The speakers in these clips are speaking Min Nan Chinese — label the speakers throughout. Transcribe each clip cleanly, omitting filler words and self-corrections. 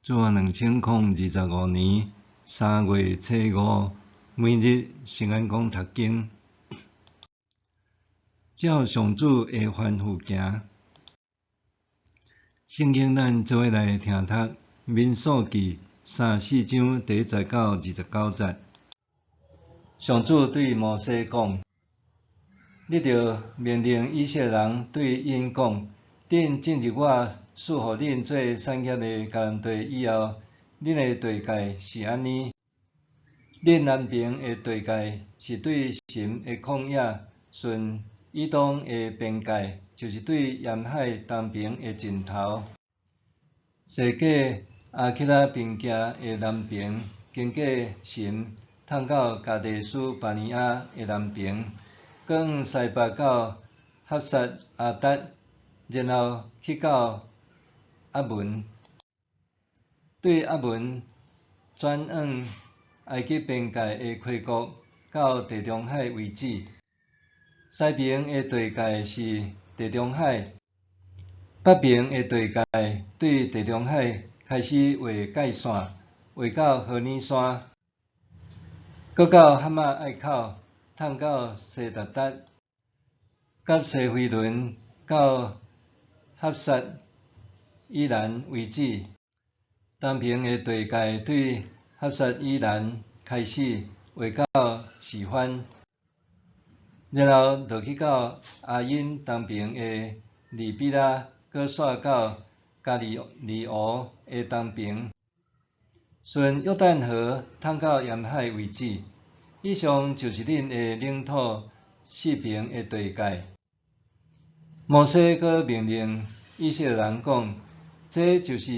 Speaker 1: 主元2025年3月初五，每日聖安講讀經，照上主的吩咐行。聖經咱做伙來聽讀民數記三四章第一節到29節。上主對摩西講：你著命令以色列人對𪜶講：恁進入我賜予恁做產業的迦南地以後，恁的地界是按呢：恁南爿的地界是對神的曠野，順以東的邊界，就是對鹽海東爿的盡頭。踅過哈起拉平行的南爿，經過神，通到加低斯巴尼亞的南爿，閣往西北到哈撒阿達，然後去到阿文，對阿文轉往埃及邊界的溪谷，到地中海為止。西爿的地界是地中海，北爿的地界對地中海開始畫界線，畫到何烈山，閣到哈馬隘口，通到西達達，佮西非倫到哈撒以蘭為止。東爿的地界對哈撒以蘭開始畫到示番，然後落去到阿隱東爿的利比拉，閣紲到加利利湖的東爿，順約旦河通到鹽海為止。以上就是恁的領土四爿的地界。摩西閣命令以色列人講：這就是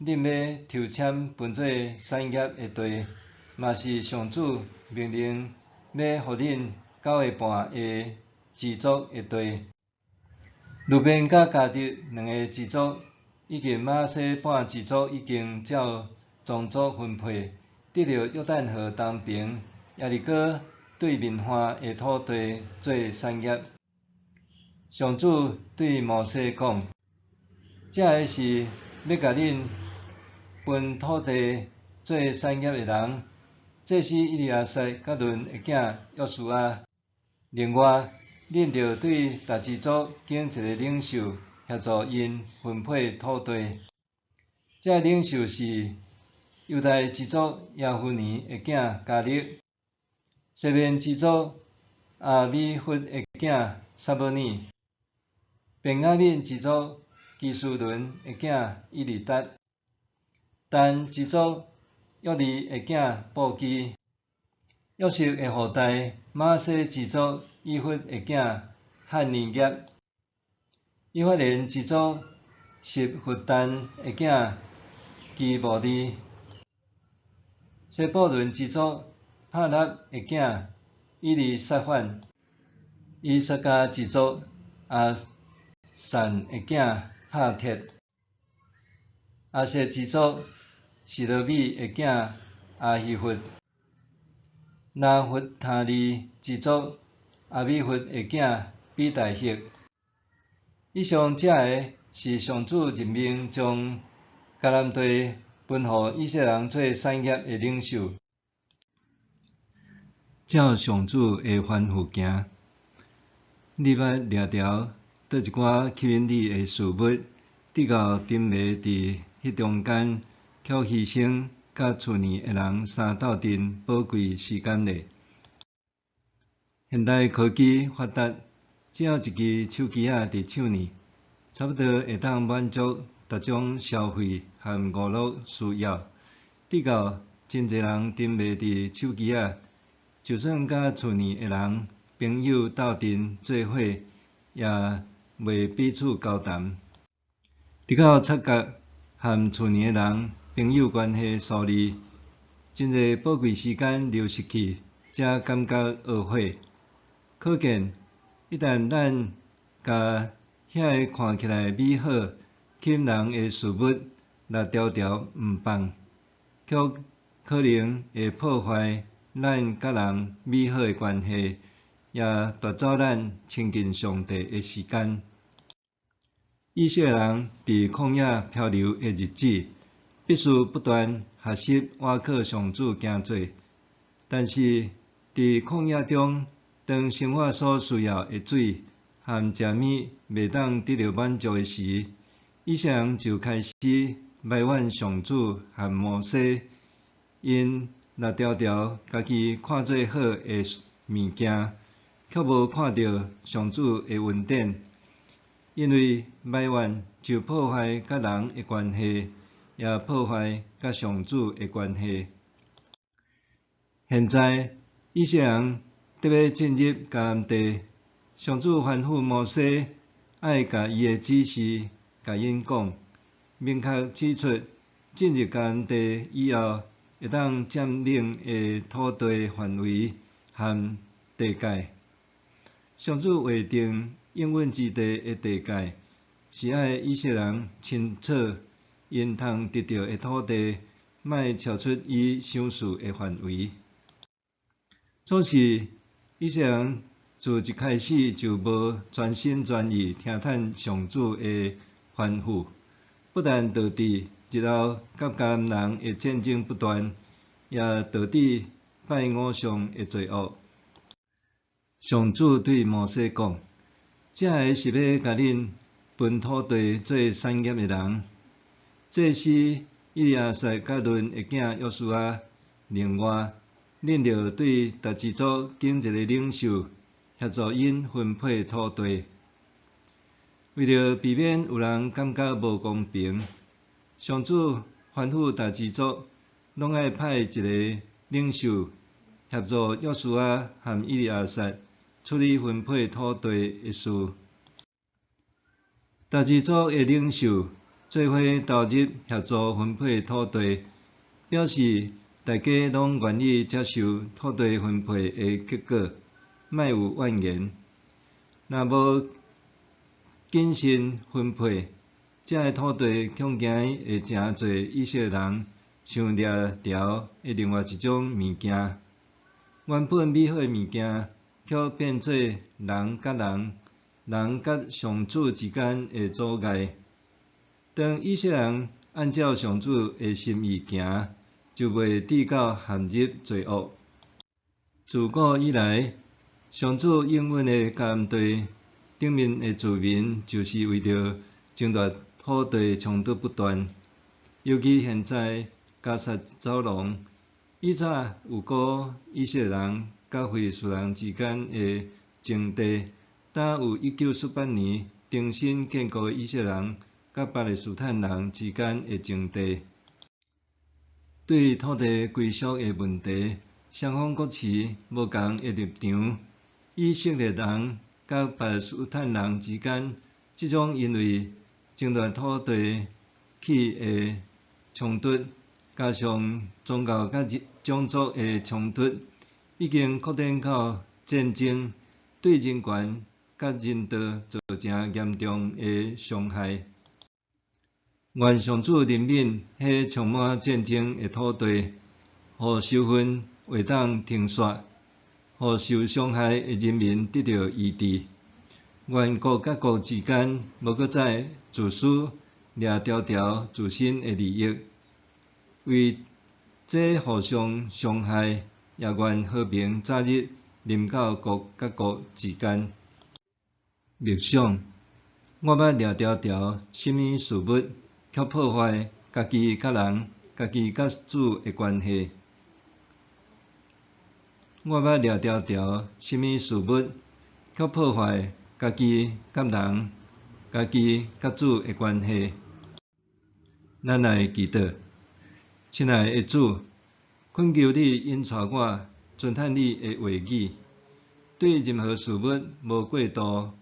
Speaker 1: 恁欲抽籤分做產業的地，嘛是上主命令欲予恁九个半的支族的地。流便佮迦得兩个支族，以及瑪拿西半支族已經照宗族分配，得著約旦河東爿耶利哥對面岸的土地做產業。上主對摩西講：這个是欲共恁分土地做產業的人，祭司以利亞撒佮嫩的囝約書亞。另外，恁著對逐支族揀一个領袖協助𪜶分配土地。這个領袖是猶大支族耶孚尼的囝迦勒，西緬支族亞米忽的囝撒母耳，便雅憫支族基斯崙的囝以利達，但支族約利的囝布基，約瑟的後代瑪拿西支族以弗的囝漢尼結，以法蓮支族實弗但的囝基穆利，西布倫支族帕納的囝以利撒反，以薩迦支族亞散的囝帕鐵，亞設支族示羅米的囝亞希弗，拿弗他利支族亞米忽的囝比大赫。以上這个是上主任命將迦南地分予以色列人做產業的領袖。照上主的吩咐行。你欲掠著佗一寡吸引你的事物，直到沉迷佇彼中間，卻犧牲佮厝內的人相鬥陣寶貴時間咧。現代科技發達，只要一支手機仔佇手內，差不多會當滿足逐種消費和娛樂需要。直到真濟人沉迷佇手機仔，就算佮厝內的人、朋友鬥陣做伙，也袂彼此交談。直到察覺和厝內的人、朋友關係疏離，真濟寶貴時間流失去，才感覺懊悔。可見，一旦咱共遐个看起來美好、吸引人的事物，若牢牢毋放，卻可能會破壞咱佮人美好的關係，也奪走咱親近上帝的時間。以色列人佇曠野漂流的日子，必必須不斷學習倚靠上主行做。但是佇曠野中，當生活所需要的水和食物袂當得著滿足的時，以色列人就開始埋怨上主和摩西，𪜶掠條條家己看做好的物件，卻無看著上主的恩典。因為埋怨就破壞佮人的關係，也破壞佮上主的關係。現在以色列人得欲進入迦南地，上主吩咐摩西愛共伊的指示共𪜶講，明確指出進入迦南地以後會當佔領的土地範圍和地界。上主劃定應允之地的地界，是愛以色列人清楚，𪜶通得著的土地，莫超出伊賞賜的範圍。總是以色列人自一開始就無全心全意聽從上主的吩咐，不但導致日後佮迦南人的戰爭不斷，也導致拜偶像的罪惡。上主對摩西講：這个是欲共恁分土地做產業的人。祭司以利亞撒佮嫩的囝約書亞，另外，恁著對逐支族揀一个領袖，協助𪜶分配土地。為著避免有人感覺無公平，上主吩咐逐支族攏愛派一个領袖協助約書亞和以利亞撒處理分配土地的事。逐支族的領袖做伙投入協助分配土地，表示大家攏願意接受土地分配的結果，莫有怨言。若無謹慎分配，這个土地恐驚會成做以色列人想掠牢的另外一種物件。原本美好的物件，卻變做人佮人、人佮上主之間的阻礙。當以色列人按照上主的心意行，就袂致到陷入罪惡。自古以來，上主應允的迦南地頂面的子民，就是為著爭奪土地衝突不斷。尤其現在加薩走廊，以早有古以色列人佮非利士人之間的爭地，今有1948年重新建國的以色列人佮巴勒斯坦人之間的爭地。對土地歸屬的問題，雙方各持無仝的立場。以色列人佮巴勒斯坦人之間，這種因為爭奪土地起的衝突，加上宗教佮種族的衝突，已經擴展到戰爭，對人權佮人道造成嚴重的傷害。願上主憐憫彼充滿戰爭的土地，予仇恨會當停煞，予受傷害的人民得著醫治。願國佮國之間無閣再自私掠牢牢自身的利益，為這互相傷害，也願和平早日臨到國佮國之間。默想，我捌掠牢牢啥物事物，卻破壞家己佮人、家己佮主的關係？我捌掠牢牢啥物事物，卻破壞家己佮人、家己佮主的關係？咱來祈禱，親愛的主，懇求你引帶我遵行你的話語，對任何事物無過度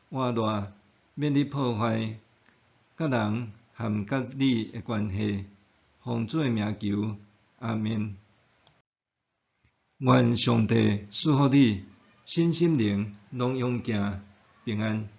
Speaker 1: 倚賴，免得破壞佮人和佮你的關係。奉主的名求，阿們。願上帝賜福你，身心靈攏勇健平安。